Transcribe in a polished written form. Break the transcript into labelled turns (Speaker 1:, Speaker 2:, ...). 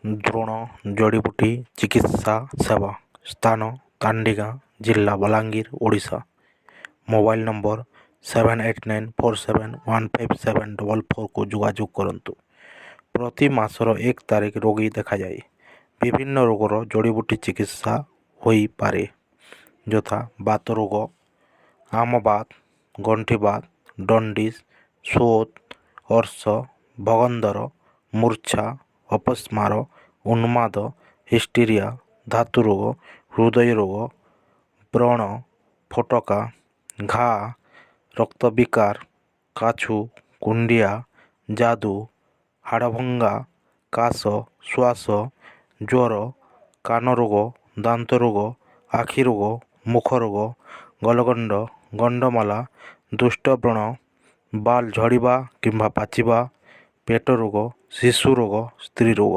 Speaker 1: ଦ୍ରୋଣ ଜଡ଼ିବୁଟି ଚିକିତ୍ସା ସେବା। ସ୍ଥାନ ତାଣ୍ଡିଗାଁ, ଜିଲ୍ଲା Balangir, Odisha. Mobile number 7894715744କୁ ଯୋଗାଯୋଗ କରନ୍ତୁ। ପ୍ରତି ମାସର 1 ତାରିଖ ରୋଗୀ ଦେଖାଯାଏ। ବିଭିନ୍ନ ରୋଗର ଜଡ଼ିବୁଟି ଚିକିତ୍ସା ହୋଇପାରେ, ଯଥା ବାତ ରୋଗ, ଆମବାତ, ଗଣ୍ଠିବାତ, ଦଣ୍ଡିସ, ଶୋଥ, ଅର୍ଶ, ଭଗନ୍ଦର, ମୂର୍ଚ୍ଛା, ଅପସ୍ମାର, ଉନ୍ମାଦ, ହିଷ୍ଟିରିଆ, ଧାତୁ ରୋଗ, ହୃଦୟ ରୋଗ, ବ୍ରଣ, ଫୋଟକା, ଘା, ରକ୍ତବିକାର, କାଛୁ, କୁଣ୍ଡିଆ, ଯାଦୁ, ହାଡ଼ଭଙ୍ଗା, କାଶ, ଶ୍ଵାସ, ଜ୍ୱର, କାନ ରୋଗ, ଦାନ୍ତ ରୋଗ, ଆଖି ରୋଗ, ମୁଖ ରୋଗ, ଗଲଗଣ୍ଡ, ଗଣ୍ଡମାଳା, ଦୁଷ୍ଟବ୍ରଣ, ବାଲ୍ ଝଡ଼ିବା କିମ୍ବା ପାଚିବା, ପେଟ ରୋଗ, ଶିଶୁ ରୋଗ, ସ୍ତ୍ରୀ ରୋଗ।